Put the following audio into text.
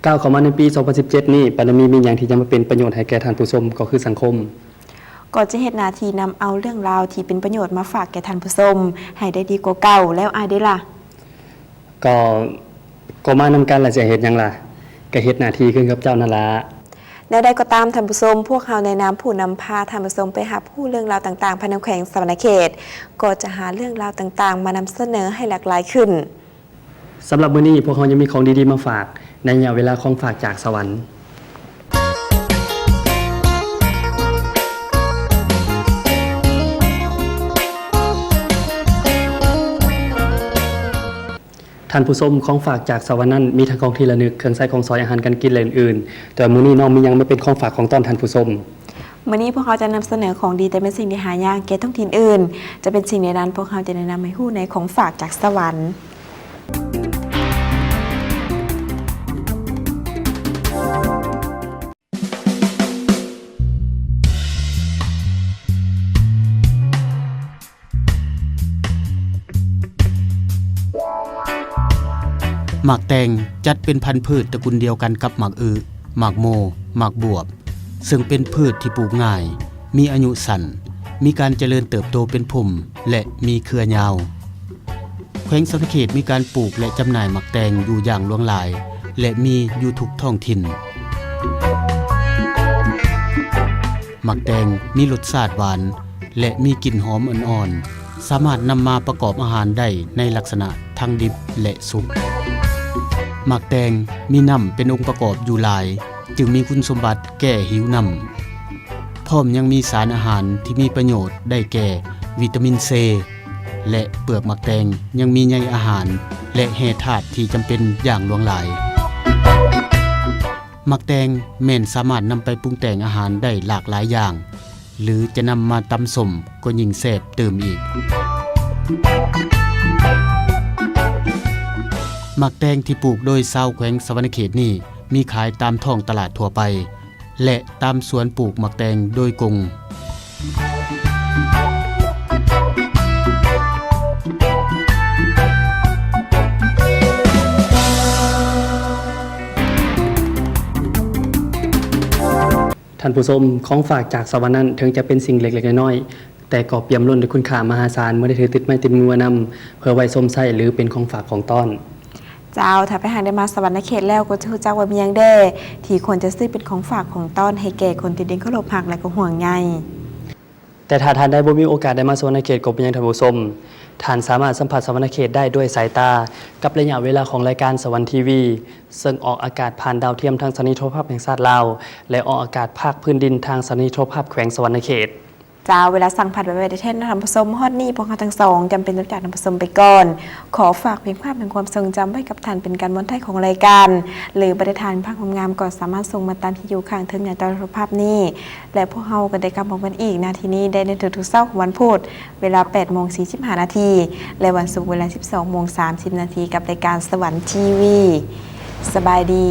ກ້າວເຂົ້າມາໃນປີສອງພັນສິບເຈັດນີ້, ປານາມີມີຫຍັງທີ່ຈະມາເປັນປະໂຫຍດໃຫ້ແກ່ທ່ານຜູ້ຊົມ ກໍຄືສັງຄົມ. ກໍຈະເຮັດໜ້າທີ່ນຳເອົາເລື່ອງລາວທີ່ເປັນປະໂຫຍດມາຝາກແກ່ທ່ານຜູ້ຊົມໃຫ້ໄດ້ດີກວ່າເກົ່າ. ແລ້ວອ້າຍເດລະ? ກໍ ກໍມານຳກັນລະ ຈະເຮັດຫຍັງລະ? ກໍເຮັດໜ້າທີ່ຄືກັບເຈົ້ານັ້ນລະ. ແນວໃດກໍຕາມທ່ານຜູ້ຊົມ, ພວກເຮົາໃນນາມຜູ້ນຳພາທ່ານຜູ້ຊົມໄປຮັບຮູ້ເລື່ອງລາວຕ່າງໆ ພາຍໃນແຂວງສະຫວັນນະເຂດ, ກໍຈະຫາເລື່ອງລາວຕ່າງໆມານຳສະເໜີໃຫ້ຫຼາກຫຼາຍຂຶ້ນ. ສຳລັບມື້ນີ້ ພວກເຮົາຍັງມີຂອງດີໆມາຝາກໃນໄລຍະເວລາຂອງຝາກຈາກສະຫວັນ. ທ່ານຜູ້ຊົມ, ຂອງຝາກຈາກສະຫວັນນັ້ນ ມີທັງຂອງທີ່ລະນຶກ, ເຄື່ອງໃຊ້ຂອງສອຍ, ອາຫານການກິນ ແລະ ອື່ນໆ. ແຕ່ວ່າມື້ນີ້ນ້ອງມີຫຍັງມາເປັນຂອງຝາກຂອງຕ້ອນທ່ານຜູ້ຊົມ? ມື້ນີ້ພວກເຮົາຈະນຳສະເໜີຂອງດີ, ແຕ່ເປັນສິ່ງທີ່ຫາຍາກແກ່ທ້ອງຖິ່ນອື່ນ. ຈະເປັນສິ່ງໃດນັ້ນ, ພວກເຮົາຈະແນະນຳໃຫ້ຮູ້ໃນຂອງຝາກຈາກສະຫວັນ. ໝາກແຕງ ຈັດເປັນພັນພືດຕະກຸນດຽວກັນກັບໝາກອຶ, ໝາກໂມ, ໝາກບວບ, ເຊິ່ງເປັນພືດທີ່ປູກງ່າຍ, ມີອາຍຸສັ້ນ, ມີການຈະເລີນເຕີບໂຕເປັນພຸ່ມ ແລະ ມີເຄືອຍາວ. ແຂວງສະຫວັນນະເຂດມີການປູກ ແລະ ຈຳໜ່າຍໝາກແຕງຢູ່ຢ່າງຫຼວງຫຼາຍ ແລະ ມີຢູ່ທຸກທ້ອງຖິ່ນ. ໝາກແຕງມີລົດຊາດຫວານ ແລະ ມີກິ່ນຫອມອ່ອນໆ, ສາມາດນຳມາປະກອບອາຫານໄດ້ໃນລັກສະນະທັງດິບ ແລະ ສຸກ. ໝາກແຕງມີນ້ຳເປັນອົງປະກອບຢູ່ຫຼາຍ, ຈຶ່ງມີຄຸນສົມບັດແກ້ຫິວນ້ຳ. ພ້ອມຍັງມີສານອາຫານທີ່ມີປະໂຫຍດໄດ້ແກ່ວິຕາມິນເຊ ແລະ ເປືອກໝາກແຕງຍັງມີໃຍອາຫານ ແລະ ແຮ່ທາດທີ່ຈຳເປັນຢ່າງຫຼວງຫຼາຍ. ໝາກແຕງແມ່ນສາມາດນຳໄປປຸງແຕ່ງອາຫານໄດ້ຫຼາກຫຼາຍຢ່າງ, ຫຼື ຈະນຳມາຕຳສົ້ມກໍຍິ່ງແຊບຕື່ມອີກ. ໝາກແຕງທີ່ປູກໂດຍຊາວແຂວງສະຫວັນນະເຂດນີ້ ມີຂາຍຕາມທ້ອງຕະຫຼາດທົ່ວໄປ ແລະ ຕາມສວນປູກໝາກແຕງໂດຍກົງ. ທ່ານຜູ້ຊົມ, ຂອງຝາກຈາກສະຫວັນນັ້ນ ເຖິງຈະເປັນສິ່ງເລັກໆນ້ອຍໆ, ແຕ່ກໍປ່ຽມລົ້ນດ້ວຍຄຸນຄ່າມະຫາສານ ເມື່ອໄດ້ຖືກຕິດໄມ້ຕິດມືມານຳ ເພື່ອໄວ້ຊົມໃຊ້ ຫຼື ເປັນຂອງຝາກຂອງຕ້ອນ. ເຈົ້າ, ຖ້າໄປຫາກໄດ້ມາສະຫວັນນະເຂດແລ້ວ ກໍຈະຮູ້ຈັກວ່າມີຫຍັງແດ່ທີ່ຄວນຈະຊື້ເປັນຂອງຝາກຂອງຕ້ອນໃຫ້ແກ່ຄົນທີ່ເດ້ງເຄົາລົບຮັກ ແລະ ກໍຫ່ວງໃຍ. ແຕ່ຖ້າທ່ານໃດບໍ່ມີໂອກາດໄດ້ມາສະຫວັນນະເຂດ ກໍບໍ່ເປັນຫຍັງທ່ານຜູ້ຊົມ, ທ່ານສາມາດສຳຜັດສະຫວັນນະເຂດໄດ້ດ້ວຍສາຍຕາ ກັບໄລຍະເວລາຂອງລາຍການສະຫວັນທີວີ ເຊິ່ງອອກອາກາດຜ່ານດາວທຽມທາງສະຖານີໂທລະພາບແຫ່ງຊາດລາວ ແລະ ອອກອາກາດພາກພື້ນດິນທາງສະຖານີໂທລະພາບແຂວງສະຫວັນນະເຂດ. ເຈົ້າ, ເວລາສັ່ງຜ່ານໄປໄວ້ແລ້ວແທ້ໆນະທ່ານຜູ້ຊົມ, ຮອດນີ້ພວກເຮົາທັງສອງຈຳເປັນຕ້ອງຈາກທ່ານຜູ້ຊົມໄປກ່ອນ. ຂໍຝາກພຽງພາບແຫ່ງຄວາມຊົງຈຳໄວ້ກັບທ່ານເປັນການມ່ວນທ້າຍຂອງລາຍການ, ຫຼື ບັດໃດທ່ານມີພາບງາມໆ ກໍສາມາດສົ່ງມາຕາມທີ່ຢູ່ຂ້າງເທິງໜ້າຈໍໂທລະພາບນີ້ ແລະ ພວກເຮົາກໍໄດ້ກັບມາພົບກັນອີກນະທີ່ນີ້ໄດ້ໃນທຸກໆເຊົ້າຂອງວັນພຸດ ເວລາແປດໂມງສີ່ສິບຫ້ານາທີ ແລະ ວັນສຸກເວລາສິບສອງໂມງສາມສິບນາທີ ກັບລາຍການສະຫວັນທີວີ. ສະບາຍດີ.